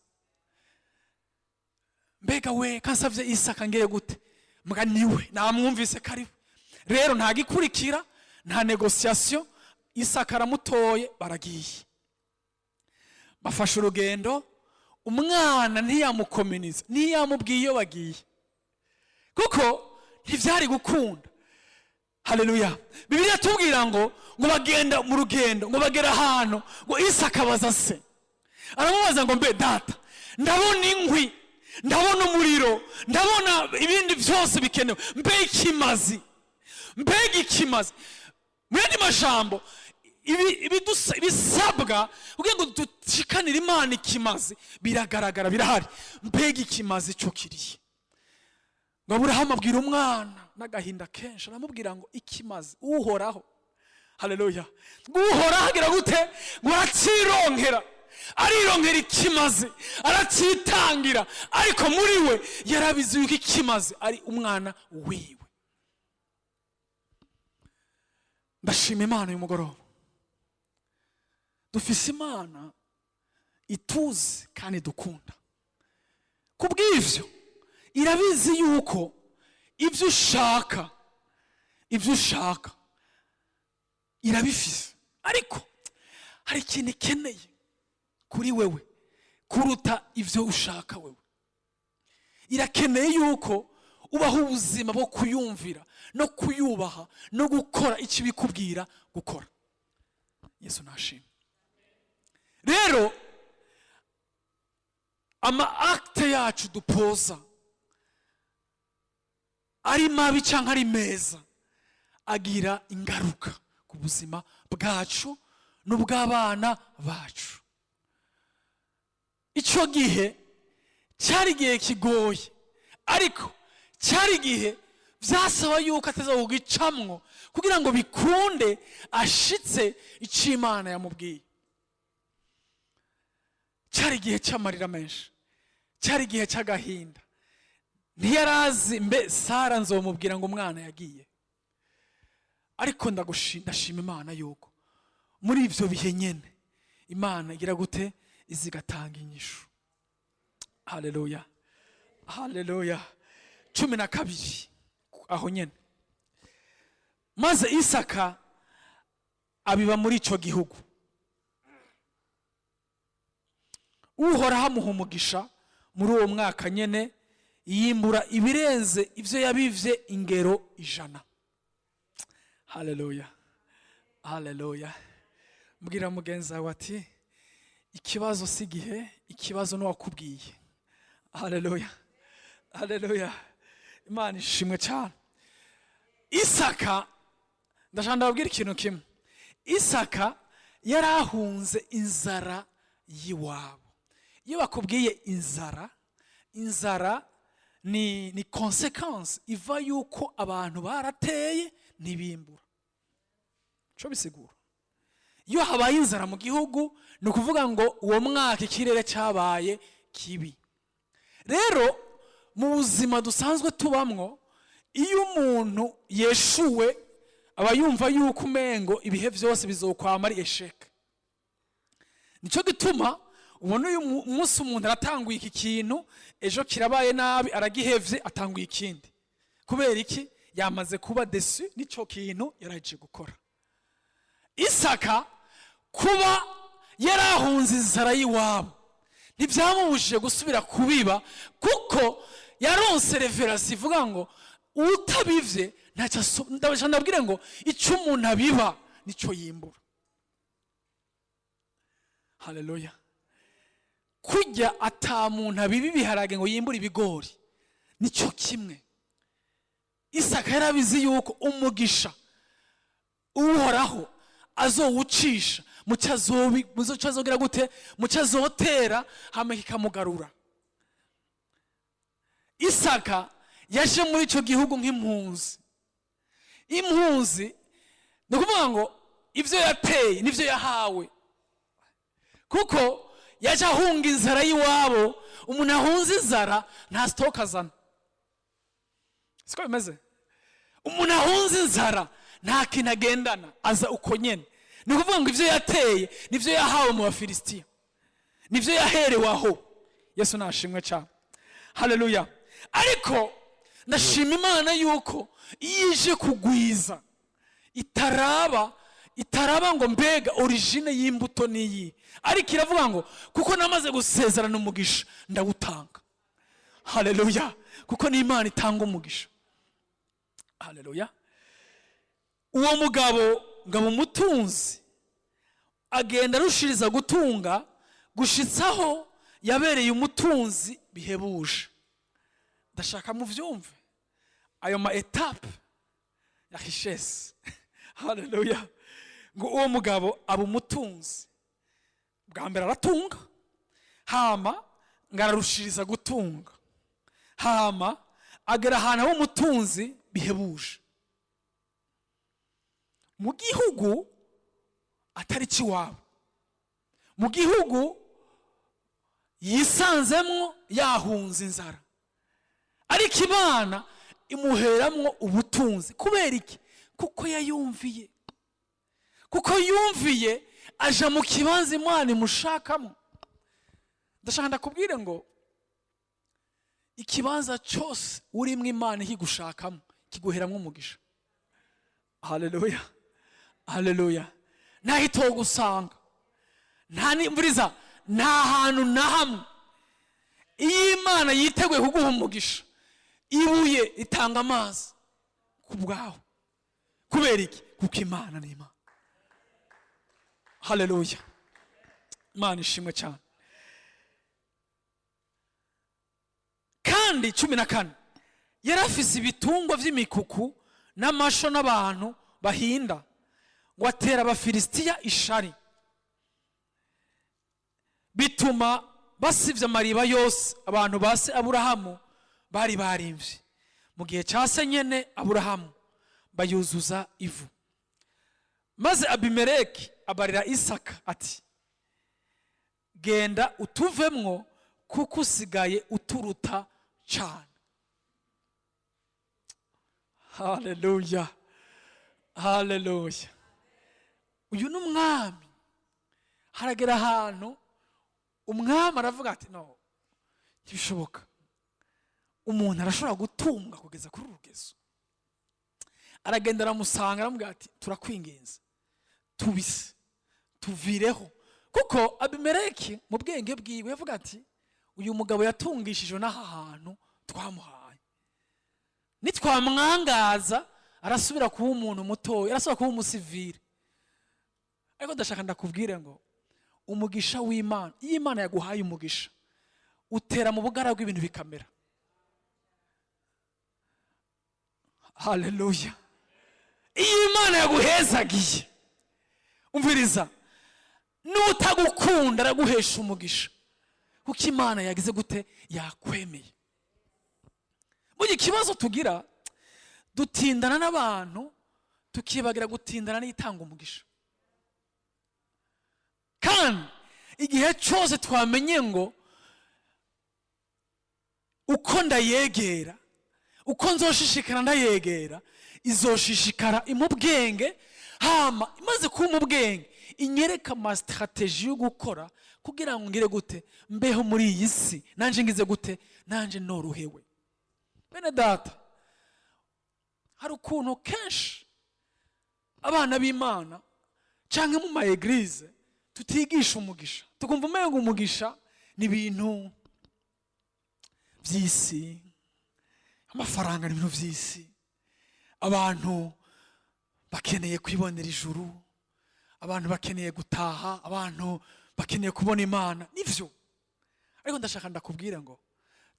Mbega we, kansavye Isaka, ngere gute? Mbwa niwe namwumvise ko ari we. Rero nta gikurikira, nta négociation. Isaka aramutoye, baragiye, bafashe urugendo. Umwana ntiyamukominiza, ntiyamubwiye iyo bagiye, kuko ntibyari gukunda. Haleluya. Bibiliya tubwira ngo bagenda mu rugendo, ngo bagera ahantu, ngo Isaka abaza se, aramubaza ngo: "Mbe data, ndabona inkwi, ndabona umuriro, ndabona ibindi byose bikenewe, mbe ikimazi, mbega ikimazi?" Mu yandi majambo, ibisabwa kugira ngo dushikanire Imana ikimazi biragaragara, birahari. Mbega ikimazi cyo kiriye? Ngo Aburahamu abwira umwana n'agahinda kenshi, aramubwira ngo: "Ikimazi Uhoraho." Haleluya. Ngo Uhoraho agira gute? Ngo aracironkera, arironkera ikimazi, aracitangira. Ariko muri we yarabizi yuko ikimazi ari umwana wiwe. Ndashima Imana uyu mugoroba, dufise Imana ituzi kandi dukunda. Kubw'ivyo irabizi yuko ibyo ushaka, Ibyo ushaka irabifise, ariko hari ikintu ikeneye kuri wewe kuruta ibyo ushaka wewe. Irakeneye yuko ubaho ubuzima bwo kuyumvira no kuyubaha no gukora icyo ibikubwira gukora. Yesu nashimwe. Rero ama actes yacu dupoza, ari mabi cyangwa ari meza, agira ingaruka ku buzima bwacu n'ubw'abana bacu. Icyo gihe cyari igihe kigoye, ariko cyari igihe byasaba yuko ateza kugicamwo kugira ngo bikunde ashitse icyo Imana yamubwiye. Cyari igihe cy'amarira menshi, cyari igihe cy'agahinda. Ntiyarazi mbe Sara nzomubwira ngo umwana yagiye. Ariko ndashima Imana yuko muri ibyo bihe nyene Imana igira gute? Izigatanga inyishu. Haleluya, haleluya. 12 aho nyene: maze Isaka abiba muri ico gihugu, Uhoraho amuha umugisha. Muri uwo mwaka nyene yimbura ibirenze ibyo yabivye ingero 100. Haleluya, haleluya. Mbwira mugenzi wawe ati: "Ikibazo si igihe, ikibazo n'uwakubwiye." Haleluya, haleluya. Imana ishimwe cyane. Isaka, ndashaka ndababwira ikintu kimwe: Isaka yari ahunze inzara y'iwabo. Iyo bakubwiye inzara, inzara ni conséquence iva yuko abantu barateye ntibimbura. Cyo bisigura, iyo habaye inzara mu gihugu, ni ukuvuga ngo uwo mwaka ikirere cyabaye kibi. Rero mu buzima dusanzwe tubamwo, iyo umuntu yeshuwe, aba yumva yuko umengo ibihe byose bizokwama ari échec. Nicyo gituma ubona uyu munsi umuntu aratanguye iki kintu, ejo kirabaye nabi, aragihevye, atanguye ikindi. Kubera iki? Yamaze kuba déçu n'icyo kintu yaragiye gukora. Isaka kuba yarahunze inzara y'iwabo ntibyamubujije gusubira kubiba, kuko yaronse révélation ivuga ngo utabivye ntacyo. Ndabwire ngo icyo umuntu abiba nicyo yimbura. Haleluya. Kurya ata muntu abiba ibiharage ngo yimbure ibigori, nicyo kimwe. Isaka yarabizi yuko umugisha Uhoraho azowucisha mu cyo mu cyo azogira gute, mu cyo azotera, hama kikamugarura. Isaka yaje muri icyo gihugu nk'impunzi. Impunzi ni ukuvuga ngo ibyo yateye nibyo yahawe, kuko yaje ahunga inzara y'iwabo. Umuntu ahunze inzara nta stock azana, siko bimeze? Umuntu ahunze inzara nta kintu agendana, aza uko nyene. Ni ukuvuga ngo ibyo yateye nibyo yahawe mu Bafilisitiya, nibyo yaherewe aho. Yesu nashimwe cyane. Haleluya. Ariko ndashima Imana yuko iyo ije kugwiza itaraba ngo mbega origine y'imbuto niyi, ariko iravuga ngo kuko namaze gusezerana umugisha, ndawutanga. Haleluya. Kuko ni Imana itanga umugisha. Haleluya. Uwo mugabo ngo abe umutunzi, agenda arushiriza gutunga gushitsaho yabereye umutunzi bihebuje. Ndashaka muvyumve ayo ma étapes ya richesse. Haleluya. Ngo uwo mugabo aba umutunzi, bwa mbere aratunga, hama ngo ararushiriza gutunga, hama agera ahantu aba umutunzi bihebuje mu gihugu atari iwabo, mu gihugu yisanzemwo yahunze inzara. Ariko Imana imuheramwo ubutunzi. Kubera iki? Kuko yayumviye. Kuko yumviye, aja mu kibanza Imana imushakamo. Ndashaka ndakubwire ngo ikibanza cyose urimo Imana ikigushakamo, kiguheramwo umugisha. Haleluya, haleluya! Ntaho itogusanga, nta nimvuriza, nta hantu na hamwe. Iyo Imana yiteguye kuguha umugisha, ibuye ritanga amazi ku bwawe. Kubera iki? Kuko Imana ni Imana. Haleluya, Imana ishimwe cyane. Kandi 14, yari afise ibitungwa by'imikuku n'amasho n'abantu bahinda, ngo atera Abafilisitiya ishari, bituma basibya amariba yose abantu ba se Aburahamu bari barimvye mu gihe cya se nyene Aburahamu, bayuzuza ivu. Maze Abimeleki abarira Isaka ati: "Genda utuvemwo, kuko usigaye uturuta cyane." Haleluya, haleluya! Uyu ni umwami. Haragera ahantu umwami aravuga ati: "No, ntibishoboka, umuntu arashobora gutunga kugeza kuri uru rugezo." Aragenda aramusanga, aramubwira ati: "Turakwinginze, tubise tuvireho." Kuko Abimeleki mu bwenge bwiwe yavuga ati: "Uyu mugabo yatungishijwe n'aha hantu twamuhaye, nitwamwangaza arasubira kuba umuntu mutoya, arasubira kuba umusivire." Ariko ndashaka ndakubwire ngo umugisha w'Imana, iyo Imana yaguhaye umugisha, utera mu bugara bw'ibintu bikamera. Haleluya! Iyo Imana yaguhezagiye, umviriza, n'utagukunda araguhesha umugisha, kuko Imana yagize gute? Yakwemeye. Burya ikibazo tugira, dutindana n'abantu, tukibagira gutindana n'itanga umugisha. Kandi igihe cyose twamenye ngo uko ndayegera, uko nzoshishikara ndayegera, izoshishikara impa ubwenge. Hama imaze kuba ubwenge, inyereka ama stratégies yo gukora kugira ngo ngire gute? Mbeho muri iyi si nanje ngize gute? Nanje norohewe. Bene data, hari ukuntu kenshi abana b'Imana cyangwa mu ma églises tutigisha umugisha, tukumva umenga umugisha ni ibintu by'isi, amafaranga ni ibintu by'isi, abantu bakeneye kwibonera ijuru, abantu bakeneye gutaha, abantu bakeneye kubona Imana. Nivyo, ariko ndashaka ndakubwira ngo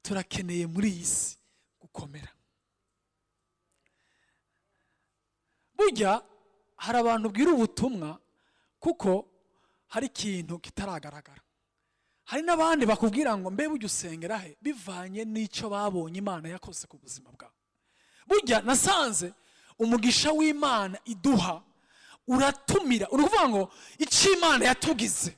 turakeneye muri iyi si gukomera. Burya hari abantu ubwira ubutumwa kuko hari ikintu kitaragaragara. Hari n'abandi bakubwira ngo: "Mbe burya usengera he?" bivanye n'icyo babonye Imana yakoze ku buzima bwawe. Burya nasanze umugisha w'Imana iduha uratumira. Uri kuvuga ngo icyo Imana yatugize,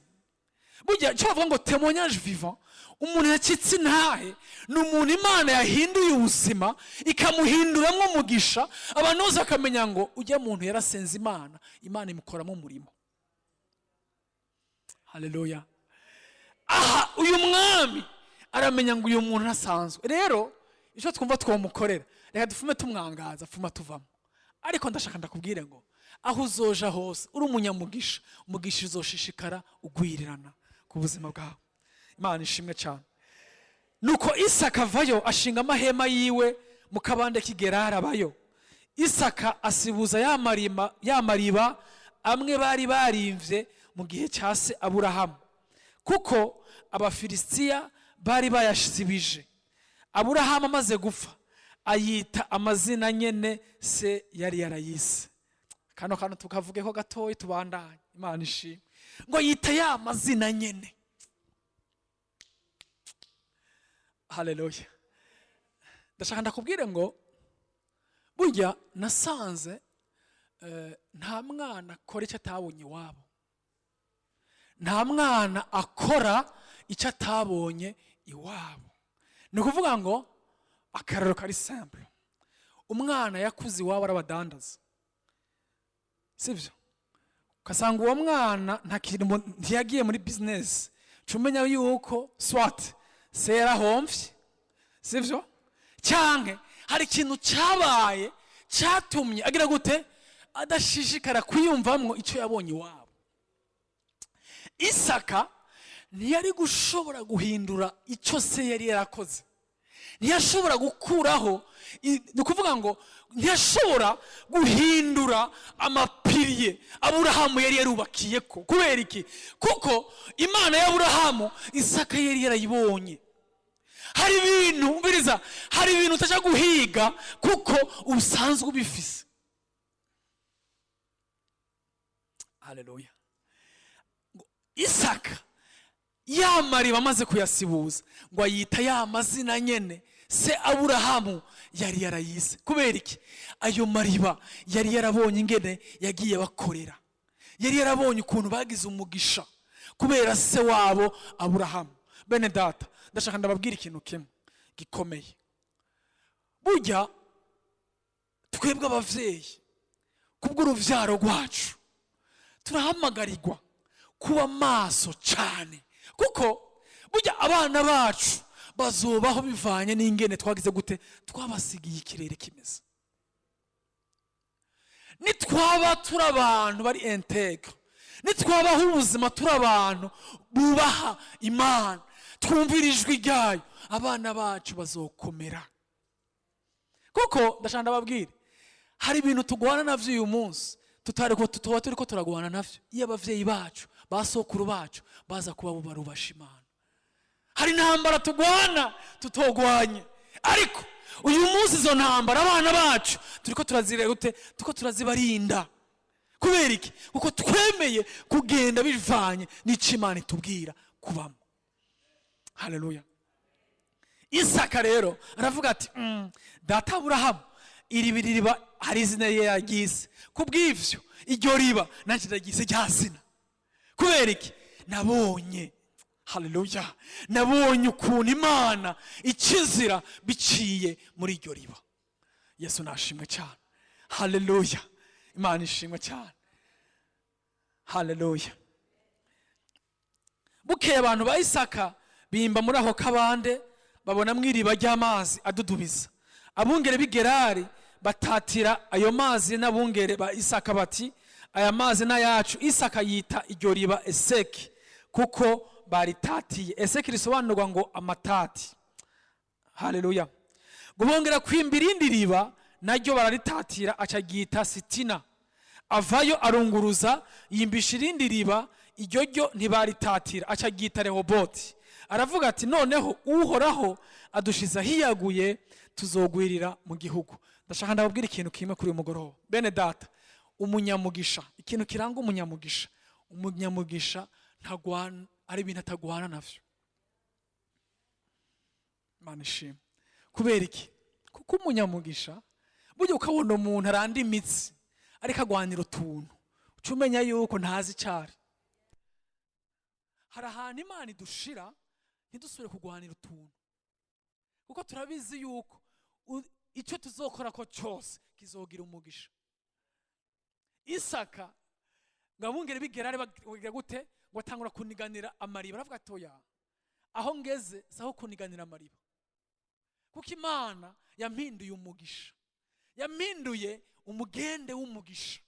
burya icyo bavuga ngo témoignage vivant, umuntu yacitse intahe ni umuntu Imana yahinduye ubuzima, ikamuhinduramo umugisha, abantu bose bakamenya ngo ujya muntu yarasenze Imana, Imana imukoramo umurimo. Haleluya! Aha uyu mwami aramenya ngo uyu muntu ntasanzwe. Rero icyo twumva twamukorera, reka dufume tumwangaza, pfuma tuvamo. Ariko ndashaka ndakubwire ngo aho uzoja hose uri umunyamugisha, umugisha uzoshishikara ugwirirana ku buzima bwawe. Imana ishimwe cyane. Nuko Isaka avayo, ashinga amahema yiwe mu kabande k'Igerari, abayo. Isaka asibuza ya marima, ya mariba amwe bari barimvye mu gihe cya se Aburahamu, kuko Abafilisitiya bari bayasibije. Aburahamu amaze gupfa, ayita amazina nyene se yari yarayise. Kano kantu tukavugeho gatoya, tubandanye. Imana ishimwe. Ngo yita ya mazina nyene. Haleluya! Ndashaka ndakubwire ngo burya nasanze nta mwana akora icyo atabonye iwabo, nta mwana akora icyo atabonye iwabo. Ni ukuvuga ngo akararo kari simple: umwana yakuze iwabo arabadandaza, sibyo? Ugasanga uwo mwana ntakiri ntiyagiye muri business, ca umenya yuko soit se yarahomvye, sivyo? Cyanke hari ikintu cyabaye cyatumye agira gute? Adashishikara kwiyumvamwo icyo yabonye iwabo. Isaka ntiyari gushobora guhindura icyo se yari yarakoze, ntiyashobora gukuraho, ni ukuvuga ngo ntiyashobora guhindura ama piliers Aburahamu yari yarubakiye ko. Kubera iki? Kuko Imana y'Aburahamu Isaka yari yarayibonye. Hari ibintu, umviriza, hari ibintu utajya guhiga kuko usanzwe ubifise. Haleluya! Isaka ya mariba amaze kuyasibuza, ngo ayita ya mazina nyene se Aburahamu yari yarayise. Kubera iki? Ayo mariba yari yarabonye ingene yagiye bakorera, yari yarabonye ukuntu bagize umugisha kubera se wabo Aburahamu. Bene data, ndashaka ndababwira ikintu kimwe gikomeye. Burya twebwe abavyeyi, kubw'uruvyaro rwacu, turahamagarirwa kuba maso cyane, kuko burya abana bacu bazobaho bivanye n'ingene twagize gute, twabasigiye ikirere kimeze. Nitwaba turi abantu bari intègres, nitwabaho ubuzima turi abantu bubaha Imana, twumvira ijwi ryayo, abana bacu bazokomera. Kuko ndashaka ndababwire, hari ibintu tugwana navyo uyu munsi tutari ko tuba turi ko turagwana navyo iyo abavyeyi bacu, ba sokuru bacu, baza kuba bo barubasha Imana. Hari intambara tugwana tutogwanye, ariko uyu munsi izo ntambara abana bacu turiko turazira gute, turiko turazibarinda. Kubera iki? Kuko twemeye kugenda bivanye n'ico Imana itubwira kubamo. Haleluya! Isaka rero aravuga ati: "Data Aburahamu iri riba hari izina ye yaryise, kubw'ivyo iryo riba nanjye ndaryise rya zina." Kubera iki? Nabonye, haleluya, nabonye ukuntu Imana ikizira biciye muri iryo riba. Yesu nashimwe cyane. Haleluya! Imana ishimwe cyane. Haleluya! Bukeye abantu ba Isaka bimba muri ako kabande, babonamo iriba ry'amazi adudubiza. Abungere b'i Gerari batatira ayo mazi n'abungere ba Isaka bati: "Aya mazi n'ayacu." Isaka yita iryo riba Eseki, kuko baritatiye. Eseki risobanurwa ngo amatati. Haleluya! Ngo bongera kwimba irindi riba, naryo bararitatira, aca ryita Sitina. Avayo arunguruza, yimbisha irindi riba, iryo ryo ntibaritatira, aca ryita Rehoboti. Aravuga ati: "Noneho Uhoraho adushiza hiyaguye, tuzogwirira mu gihugu." Ndashaka ndababwira ikintu kimwe kuri uyu mugoroba, bene data. Umunyamugisha, ikintu kiranga umunyamugisha, umunyamugisha ntagwana, ari ibintu atagwana navyo. Imana ishimwe. Kubera iki? Kuko umunyamugisha, burya ukabona umuntu aranda imitsi ariko agwanira utuntu, uca umenya yuko ntazi icyari. Hari ahantu Imana idushira ntidusubire kugwanira utuntu, kuko turabizi yuko icyo tuzokora ko cyose kizogira umugisha. Isaka ngo abungere b'igerari bagira gute? Ngo atangura kuniganira amariba. Aravuga ati: "Oya, aho ngeze si aho kuniganira amariba, kuko Imana yampinduye umugisha, yampinduye umugende w'umugisha,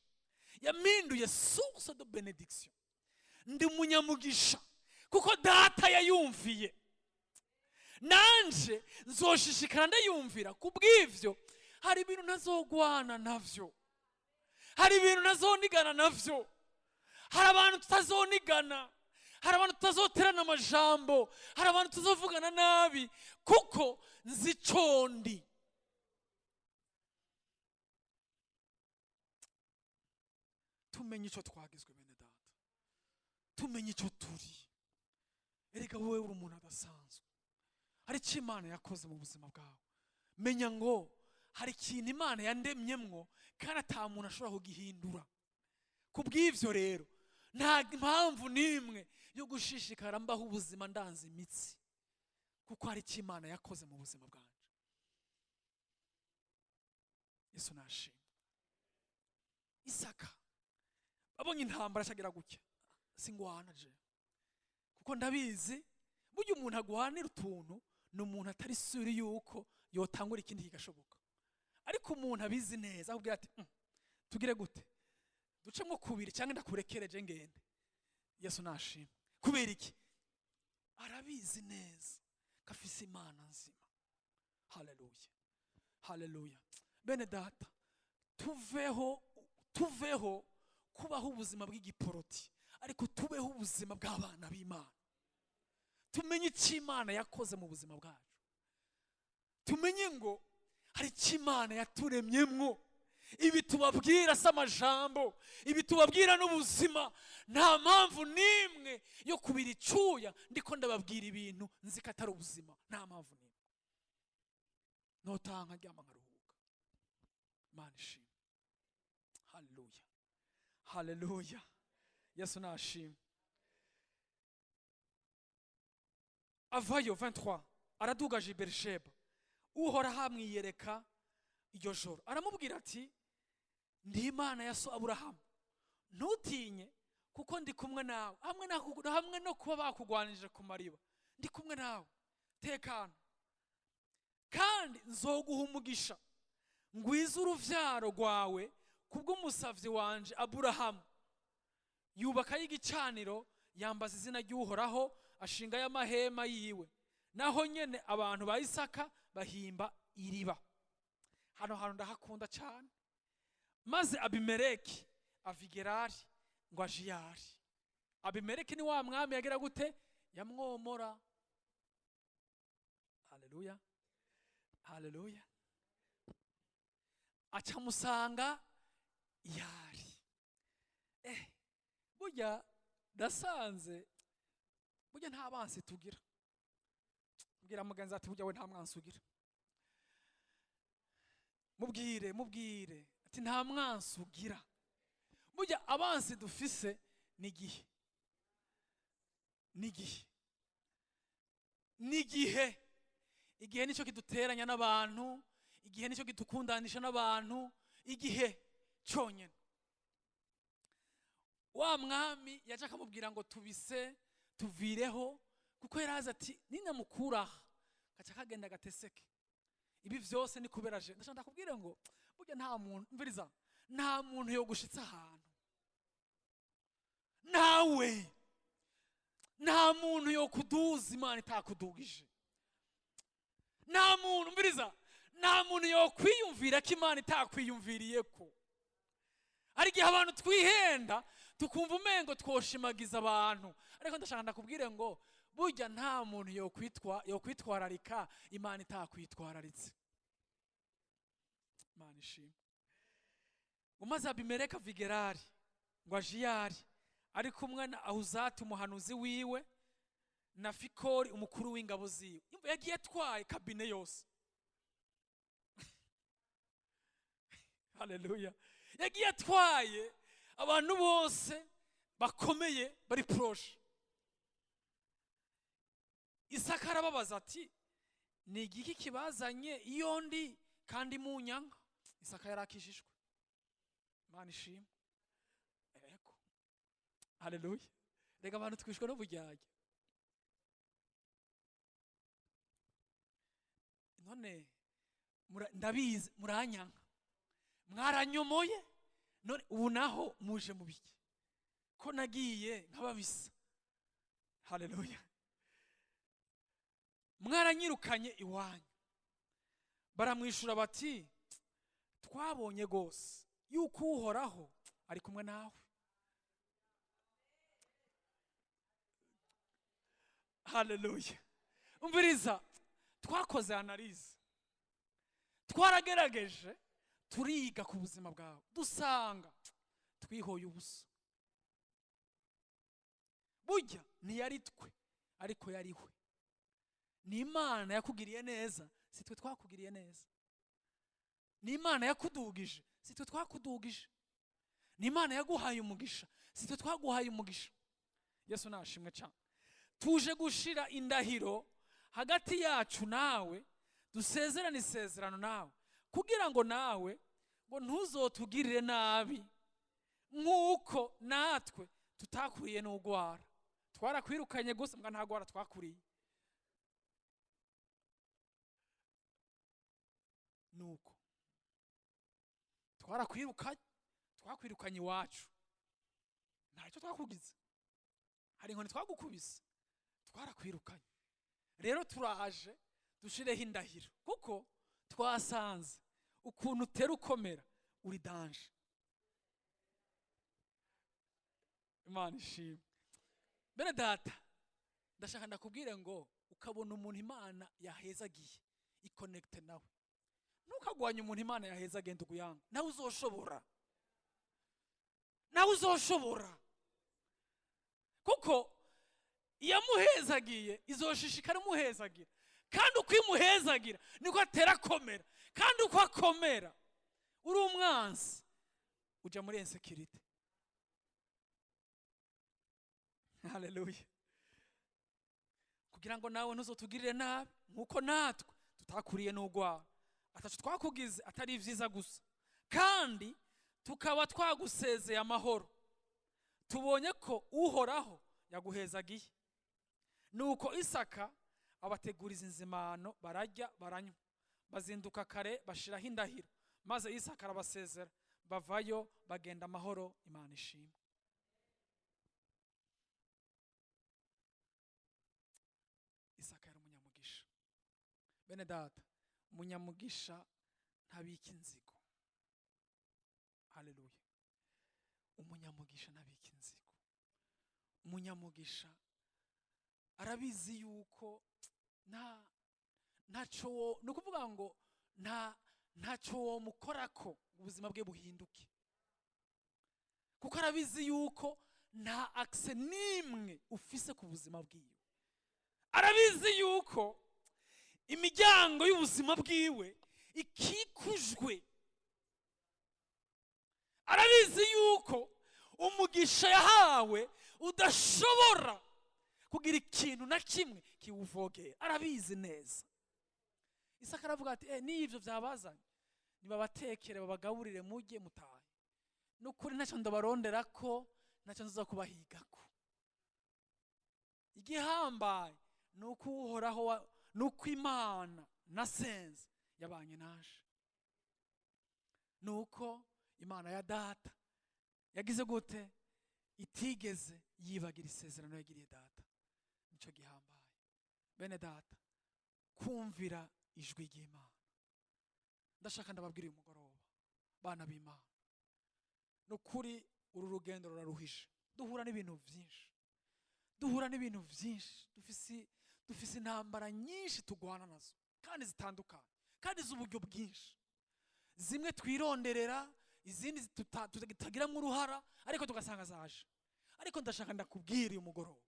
yampinduye source de bénédiction. Ndi umunyamugisha kuko data yayumviye, nanje nzoshishikara ndayumvira. Ku bw'ivyo hari ibintu ntazogwana navyo, hari ibintu ntazonigana navyo, hari abantu tutazonigana, hari abantu tutazoterana amajambo, hari abantu tuzovugana nabi, kuko nzi ico ndi." Tumenye icyo twagizwe, bene data, tumenye icyo turi. Erega wowe uri umuntu adasanzwe, hari icyo Imana yakoze mu buzima bwawe. Menya ngo hari ikintu Imana yandemyemwo kandi ata muntu ashobora kugihindura. Ku bw'ibyo rero nta mpamvu n'imwe yo gushishikara mbaho ubuzima ndanze imitsi, kuko hari icyo Imana yakoze mu buzima bwanjye. Yesu nashimwe. Isaka babonye intambara, acagira gutya: "Singwana je, kuko ndabizi." Burya umuntu agwanira utuntu ni umuntu atari sûr yuko yotangura ikindi kigashoboka, ariko umuntu abizi neza akubwira ati: "Tugire gute?" Ducemo kubiri cyangwa ndakurekereje ngende. Yesu nashimwe. Kubera iki? Arabizi neza ko afise Imana nzima. Haleluya, haleluya. Bene data, tuveho, tuveho kubaho ubuzima bw'igiporoti, ariko tubeho ubuzima bw'abana b'Imana. Tumenye icyo Imana yakoze mu buzima bwacu, tumenye ngo hari icyo Imana yaturemyemwo. Ibi tubabwira si amajambo, ibi tubabwira n'ubuzima. Nta mpamvu n'imwe yo kubira icyuya ndiko ndababwira ibintu nzi ko atari ubuzima. Nta mpamvu n'imwe. Notaha nkaryama nkaruhuka. Imana ishimwe. Haleluya, haleluya. Yesu nashimwe. Avayo 23, araduga aja i Berisheba. Uhoraho amwiyereka iryo joro, aramubwira ati: "Ndi Imana ya so Aburahamu, ntutinye kuko ndi kumwe nawe. Hamwe no kuba bakugwanije ku mariba, ndi kumwe nawe, tekana. Kandi nzoguha umugisha, ngwize uruvyaro rwawe kubw'umusavyi wanje Aburahamu." Yubakayo igicaniro, yambaza izina ry'Uhoraho, ashingayo amahema yiwe. Naho nyene abantu ba Isaka bahimba iriba. Hano hantu ndahakunda cyane. Maze Abimeleki ava i Gerari ngo aje iyo ari. Abimeleki ni wa mwami yagira gute? Yamwomora. Haleluya, haleluya. Aca amusanga yari. Burya ndasanze burya nta bansi tugira. Mbwira mugenzi ati: "Burya we nta mwansi ugira." Mubwire, mubwire ati: "Nta mwansi ugira." Burya abansi dufise ni igihe, ni igihe, ni igihe. Igihe nicyo kiduteranya n'abantu, igihe nicyo kidukundanisha n'abantu, igihe cyonyine. Wa mwami yaje akamubwira ngo tubise tuvireho, kuko yari azi ati: "Ninamukura aha gaca kagenda gateseke." Ibi byose ni kubera je. Ndashaka ndakubwira ngo burya nta muntu, mviriza, nta muntu yogushitsa ahantu nawe, nta muntu yokuduza Imana itakudugije. Nta muntu, mviriza, nta muntu yokwiyumvira ko Imana itakwiyumviriye. Ko hari igihe abantu twihenda, tukumva umengo twoshimagiza abantu, ariko ndashaka ndakubwire ngo burya nta muntu yokwitwararika Imana itakwitwararitse. Imana ishimwe. Umaze Abimeleki ava i Gerari ngo aje iyo ari, ari kumwe na Ahuzati umuhanuzi wiwe na Fikori umukuru w'ingabo ziwe. Yumva, yagiye atwaye cabinet yose. Haleluya. Yagiye atwaye abantu bose bakomeye bari proche. Isaka arababaza ati: "Ni igiki kibazanye iyo ndi kandi munyanka?" Isaka yarakijijwe. Imana ishimwe. Ego, haleluya. Reka abantu twishwe n'uburyarya. None ndabizi muranyanka, mwaranyomoye, none ubu naho muje mu biki ko nagiye nk'ababisa? Haleluya. Mwaranyirukanye iwanyu. Baramwishura bati: "Twabonye rwose yuko Uhoraho ari kumwe nawe." Haleluya. Umviriza, twakoze analyse, twaragerageje, turiga ku buzima bwawe, dusanga twihoye ubusa. Burya ntiyari twe, ariko yari we. Ni Imana yakugiriye neza, si twe twakugiriye neza. Ni Imana yakudugije, si twe twakudugije. Ni Imana yaguhaye umugisha, si twe twaguhaye umugisha. Yesu nashimwe cyane. Tuje gushira indahiro hagati yacu nawe, dusezerane isezerano nawe, kugira ngo nawe ngo ntuzotugirire nabi nk'uko natwe tutakuriye n'ugwara. Twarakwirukanye gusa, mbwa nta gwara twakuriye. Nuko twarakwirukanye, twakwirukanye iwacu. Ntacyo twakugize, hari inkoni twagukubise, twarakwirukanye. Rero turaje dushireho indahiro, kuko twasanze ukuntu utera ukomera, uri danger. Imana ishimwe. Bene data, ndashaka ndakubwire ngo ukabona umuntu Imana yahezagiye, iconnecte nawe. Ntukagwanye umuntu Imana yahezagiye, nduguyanga. Nawe uzoshobora, nawe uzoshobora, kuko iyamuhezagiye izoshishikara imuhezagira, kandi uko imuhezagira niko atera akomera, kandi uko akomera, uri umwansi uja muri insécurité. Haleluya! Kugira ngo nawe ntuzotugirire nabi nk'uko natwe tutakuriye n'urwara, atacu twakugize atari ibyiza gusa, kandi tukaba twagusezeye amahoro, tubonye ko Uhoraho yaguhezagiye. Nuko Isaka abateguriza inzimano, bararya, baranywa, bazinduka kare, bashiraho indahiro. Maze Isaka arabasezera, bavayo bagenda amahoro. Imana ishimwe. Isaka yari umunyamugisha. Bene data, umunyamugisha ntabika inzigo. Haleluya! Umunyamugisha ntabika inzigo. Umunyamugisha arabizi yuko ntaco wo, ni ukuvuga ngo ntacyo womukorako ubuzima bwe buhinduke, kuko arabizi yuko nta accès n'imwe ufise ku buzima bwiwe. Arabizi yuko imiryango y'ubuzima bwiwe ikikujwe. Arabizi yuko umugisha yahawe udashobora kugira ikintu na kimwe kiwuvogera. Arabizi neza. Isaka aravuga ati: "N'ivyo byabazanye, nibabatekere, babagaburire, mujye mutahe. Nukuri ntacyo ndabarondera ko, ntacyo nzoza kubahigako. Igihambaye ni uko Uhoraho ni uko Imana nasenze yabanye naje, ni uko Imana ya data yagize gute, itigeze yibagira isezerano yagiriye data. Nicyo gihambaye." Bene data, kumvira ijwi ry'Imana, ndashaka ndababwira uyu mugoroba, bana b'Imana, ni ukuri uru rugendo ruraruhije. Duhura n'ibintu byinshi, duhura n'ibintu byinshi, dufise intambara nyinshi tugwana nazo, kandi zitandukanye, kandi z'uburyo bwinshi. Zimwe twironderera, izindi tutagiramo uruhara, ariko tugasanga zaje. Ariko ndashaka ndakubwira uyu mugoroba,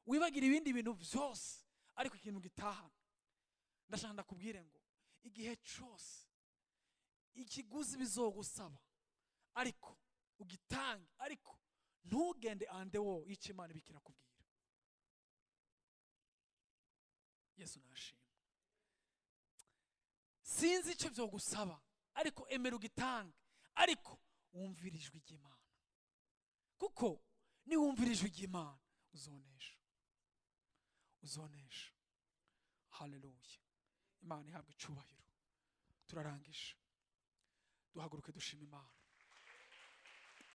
wibagira ibindi bintu byose, ariko ikintu gitahana, ndashaka ndakubwire ngo igihe cyose ikiguzi bizogusaba, ariko ugitange, ariko ntugende en dehors y'icyo Imana ibikira kubwira. Yesu nashimwe. Sinzi icyo byogusaba, ariko emera ugitange, ariko wumvire ijwi ry'Imana, kuko niwumvira ijwi ry'Imana uzonesha, uzonesha. Haleluya! Imana ihabwa icubahiro. Turarangije, duhaguruke dushima Imana.